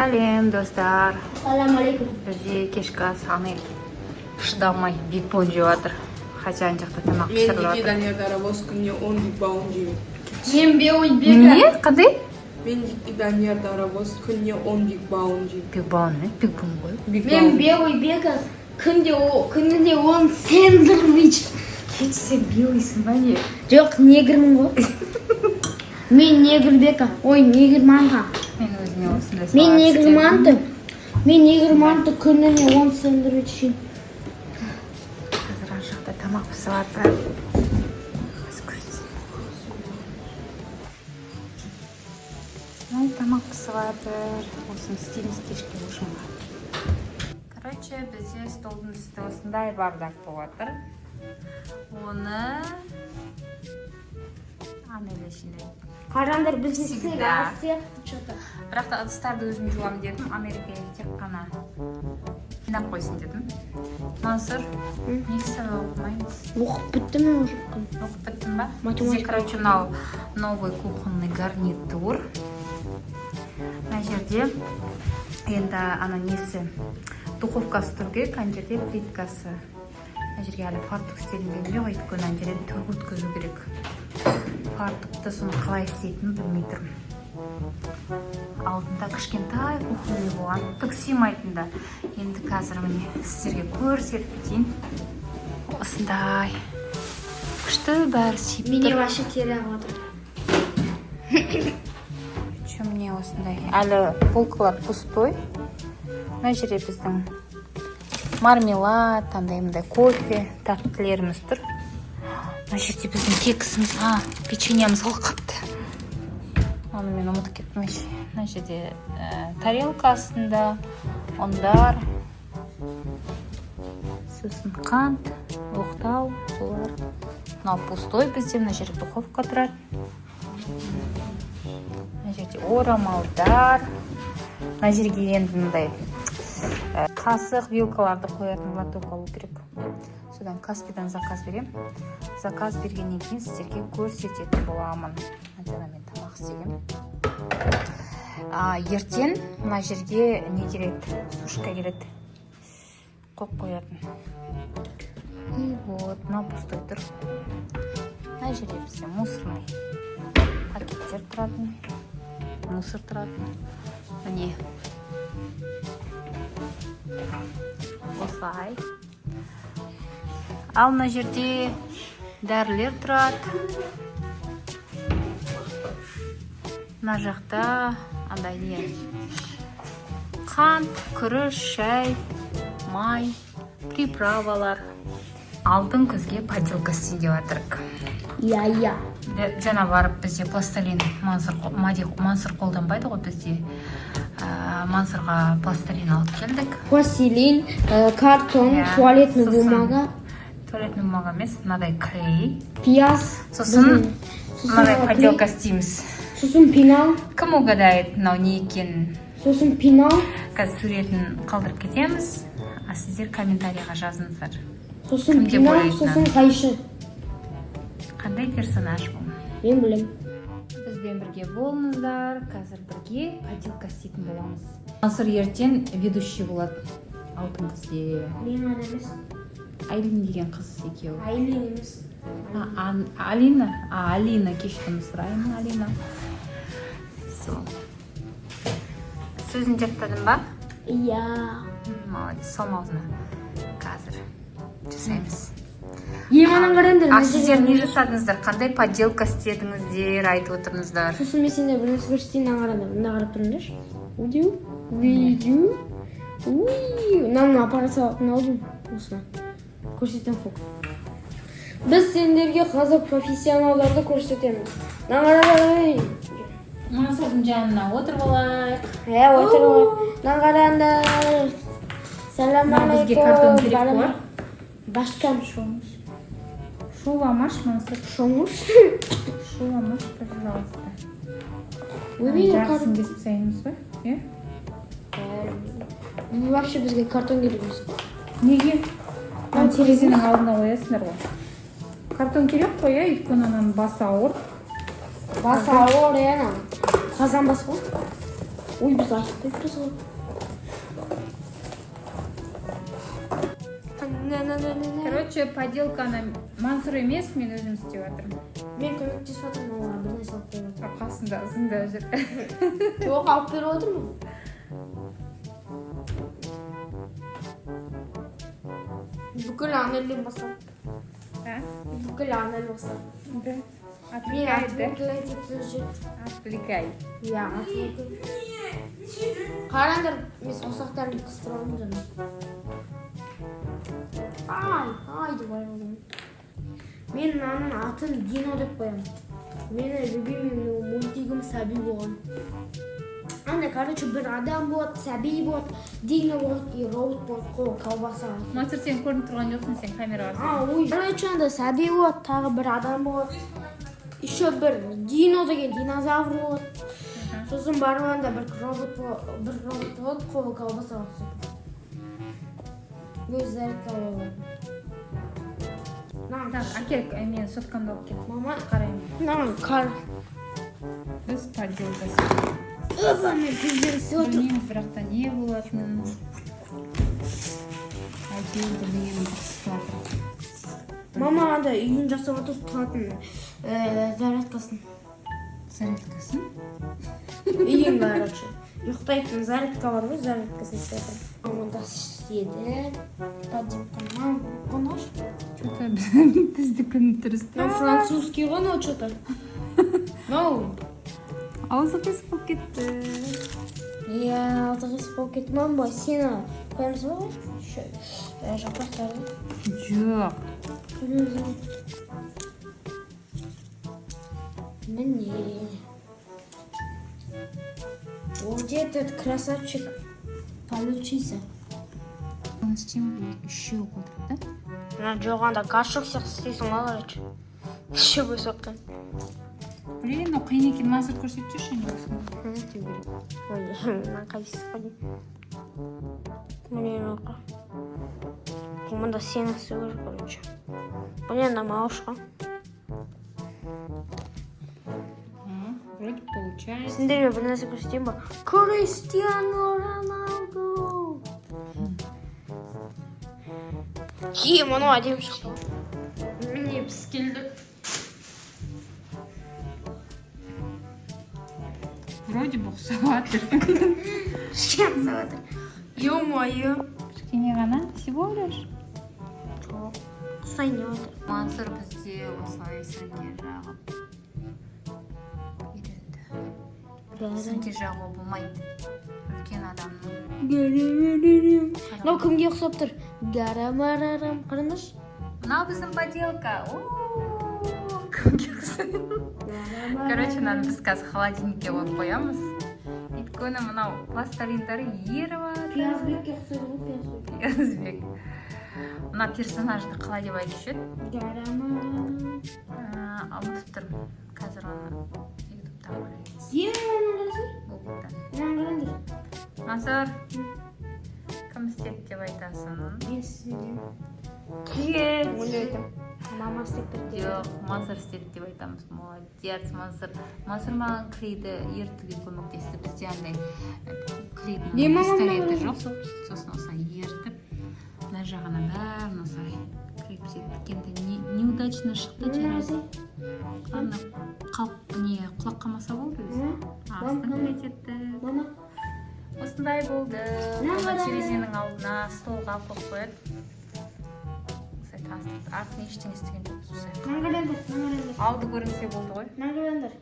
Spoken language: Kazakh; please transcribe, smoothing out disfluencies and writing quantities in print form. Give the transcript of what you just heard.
Сәлем, достар! Салам алейкум. Бізде кешкі ас. Анель шыдамай бекон жеп жатыр, хотя ана жақта тамақ Мен пісіріліп Дикий жатыр. Данияр Дарабоз күніне 10 Биг Баун жеймін. Мен белый бека. Не, қандай? Мен Дикий Данияр Дарабоз күніне 10 Биг Баун жеймін. Биг Баун емес, Биг Бун ғой. Биг Мен Баун. белый бека күнде күніне 10 сэндвич. Кетші, сен белыйсың ба, не? Жоқ, негрмін ғой. Мен негр бека. Ой, негр манға. Мен өзіме осындай Мен салат негр істедім. манты. Мен негр манты күніне 10 сэндвич жеймін. Қазір ана жақта тамақ пісіп жатыр. Қазір көрсетейін. Ой, тамақ пісіп жатыр. Осыны істейміз кешке ужинға. Короче, бізде столдың үсті осындай бардак болып жатыр. Оны Анель жинайды. Қараңдар, бізде Всегда. сыр сияқты что-то. Бірақ та ыдыстарды өзім жуамын дедім. Америкаға тек қана жинап қойсын дедім. Мансұр, неге сабақ оқымаймыз? Оқып біттім мен уже. Оқып біттің ба? Математика. Бізде, короче, мынау новый кухонный гарнитур. Мына жерде енді ана несі, духовкасы тұр керек, ана жерде плиткасы. Мына жерге әлі фартук істелінген жоқ, өйткені ана жерден ток өткізу керек. Фартукты, соны қалай істейтінін білмей тұрмын. Алдында кішкентай кухонный болған, түк сыймайтын да. Енді қазір, міне, сіздерге көрсетіп кетейін. Осындай күшті, бәрі сыйып Менде тұр. вообще тері ағып жатыр. Че, міне, осындай. Әлі полкалар пустой. Мына жерде біздің мармелад, андай мындай кофе, тәттілеріміз тұр. Мына жерде біздің кексіміз, а, печеньеміз қалып қалыпты. Оны мен ұмытып кеттім вообще. Мына жерде тарелка астында ұндар, сосын қант, оқтау, солар. Мынау пустой бізде, мына жерде духовка тұрады. Мына жерде орамалдар. Мына жерге енді мындай қасық, вилкаларды қоятын лоток алу керек. Содан Каспидан заказ беремін. Заказ бергеннен кейін сіздерге көрсететін боламын. Жаңа мен тамақ істегенмін. Ертең мына жерге не келеді? Сушка келеді, қойып қоятын. И вот мынау пустой тұр. Мына жерде бізде мусорный пакеттер тұратын, мусор тұратын. Міне, осылай. Ал мына жерде дәрілер тұрады. Мына жақта андай не, қант, күріш, шай, май, приправалар. Алтын күзге поделка істейін деп жатырық. Иә. Жаңа барып, бізде пластилин Мансұр, Мади, Мансұр қолданбайды ғой бізде. Мансұрға пластилин алып келдік. Пластилин, картон, Иә. туалетный Сосын бумага, туалетный бумага емес, мынадай клей. Пияз. Сосын Сосын мынадай клей, поделка істейміз. Сосын пенал, Кім угадает, мынау не екенін? Сосын пенал, Қазір суретін қалдырып кетеміз, а сіздер комментарийға жазыңыздар. Сосын Кім деп пенал, ойлайсың? Сосын қайшы. Қандай персонаж бұл? Мен білемін. Бізбен бірге болыңыздар. Қазір бірге поделка істейтін боламыз. Мансұр ертең ведущий болады алтын күзде. Мен ғана емес. Айлин деген қыз екеуі. Айлин емес. А, Алина, а, Алина, кешірім сұраймын, Алина. Сол сөзін жаттадың ба? Иә. Молодец, салма аузына. Қазір жасаймыз. Еманан қараңдар. А Мына жерде сіздер не жасадыңыздар? Қандай поделка істедіңіздер, айтып отырыңыздар. Сосын мен сендерге бір нәрсе көрсетейін, мына қараңдар, мына қарап тұрыңдаршы. Удю, видю, уи. Мынаны апара салатын алдым осыны. Көрсетемін фокус. Біз сендерге қазір профессионалдарды көрсетеміз. Мына қараңдар. Мансұрдың жанына отырып алайық. Е, отырып алайық. Мына қараңдар. Салам Мына бізге картон алейкум. керек болар. Башкам. Шуламаш, Мансұр. Шоңыш. Шуламаш, пожалуйста. Ойбай, Жартысын кесіп тастаймыз ғой, иә? Вообще бізге картон керек емес. Неге? Ана терезенің алдына қоясыңдар ғой. Картон керек қой, иә, өйткені ананың басы ауыр. Басы ауыр, иә, ана. Қазан бас қой. Ой, біз ашып қойыппыз ғой. Короче, поделканы Мансұр емес, мен өзім істеп жатырмын. Мен көмектесіп жатырмын, оларға бір нәрсе алып беріп жатырмын. Қасында ызыңда жүр. Жоқ, алып беріп отырмын. Бүкіл Анельден бастап. А? Бүкіл Анель бастап. Да. Мен Отвлекает, да? Отвлекает деп сөз жетті. Отвлекай. Иә, отвлекает. Қараңдар, мен саусақтарымды қыстырып алдым жаңа. Ай, ай деп айырылдым. Мен мынаның атын Дино деп қоямын. Мені любимый мультигім Сәби болған. Анда, короче, бір адам болады, Сәби болады, Дино болады и робот болады, қол колбаса. Мансұр, сен көрініп тұрған жоқсың, сен камераға. А, ой. Короче, анда Сәби болады, тағы бір адам болады. Еще бір Дино деген динозавр болады. Сосын барып анда бір робот болады, қолы колбасаға ұқсап. Өз зарядка болады. Так, әкел, мен соткамды алып кел. Мама, Қараймын. мынаған кар. Біз поделкасы. Опа, мен көздерім істеп отырмын. Білмейміз, бірақ та не болатынын. Әйтеуір бірдеңені қысып жатыр. Мама анда үйін жасап отыр, тұратын зарядкасын. Зарядкасын? Үйін, короче. Ұйықтайтын зарядка бар ғой, зарядкасын істеп жатыр. Мама істеді. Поделка. Мама, қоңыршы. Что-то біздікін дұрыс. Мынау французский ғой, мынау что-то. Мынау. Аузы қисық болып кетті. Иә, аузы қисық болып кетті. Мама, сені қоямыз ба? Жапырақтарды. Жоқ. Міне. Вот где этот красавчик получился? Оны істеймін, үшеу қылдырып, да? Мына жоқ, анда горшок сияқты істейсің ғой, короче. Үшеу өсіп. Блин, мынау қиын екен. Мансұр, көрсетіп жүрші енді осыны. Істеу керек. Ой, мына қайсысы қой? Міне, мына. Мында сені істеу керек, короче. Бұл енді малышқа. Вроде получается. Сендерге бір нәрсе көрсетейін ба? Криштиану Роналду. Ки, мынау әдемі шықты. Міне, біз келдік. Вроде бы ұқсап жатыр. Кішкене ұқсап жатыр. Ё-моё. Кішкене ғана, всего лишь. Жоқ. Ұқсайын деп жатыр. Мансұр бізде осылай сіріңке жағып үйренді. Сіріңке жағуға болмайды. Үлкен адамның. Мынау кімге ұқсап тұр? Гарамарарам. Қараңдаршы. Мынау біздің поделка. О, кімге ұқсайды? Короче, мынаны біз қазір холодильникке қойып қоямыз. Өйткені мынау пластилиндары еріп жатыр. Пиязбекке ұқсайды ғой, Пиязбек. Пиязбек. Мына персонажды қалай деп айтушы еді? Гарамарарам. Ұмытып тұрмын. Қазір оны ютубтан қараймыз. Е, мынаны қарасай. Гуглдан. Мынаны қараңдар. Мансұр, кім істеді деп айтасың? Мен істедім. Кет. Ойлайтын. Мама істеп берді. Жоқ, Мансұр істеді деп айтамыз. Молодец, Мансұр. Мансұр маған клейді ерітуге көмектесті. Бізде андай клейдің Не, мама, пистолеті мама. жоқ. Сосын осылай ерітіп, мына жағына бәрін осылай клей септік. Енді неудачно шықты, жарайды. Ладно, қалып не құлап қалмаса болды өзі. Астын клеить етті. Мама. Осындай болды. Мына Бұны қараңдар. терезенің алдына, столға қойып қояды. Осылай таныстырды. Артын ештеңе істеген жоқпыз, осылай. Мынаны қараңдар, мынаны қараңдар. Алды көрінсе болды ғой. Мынаны қараңдар.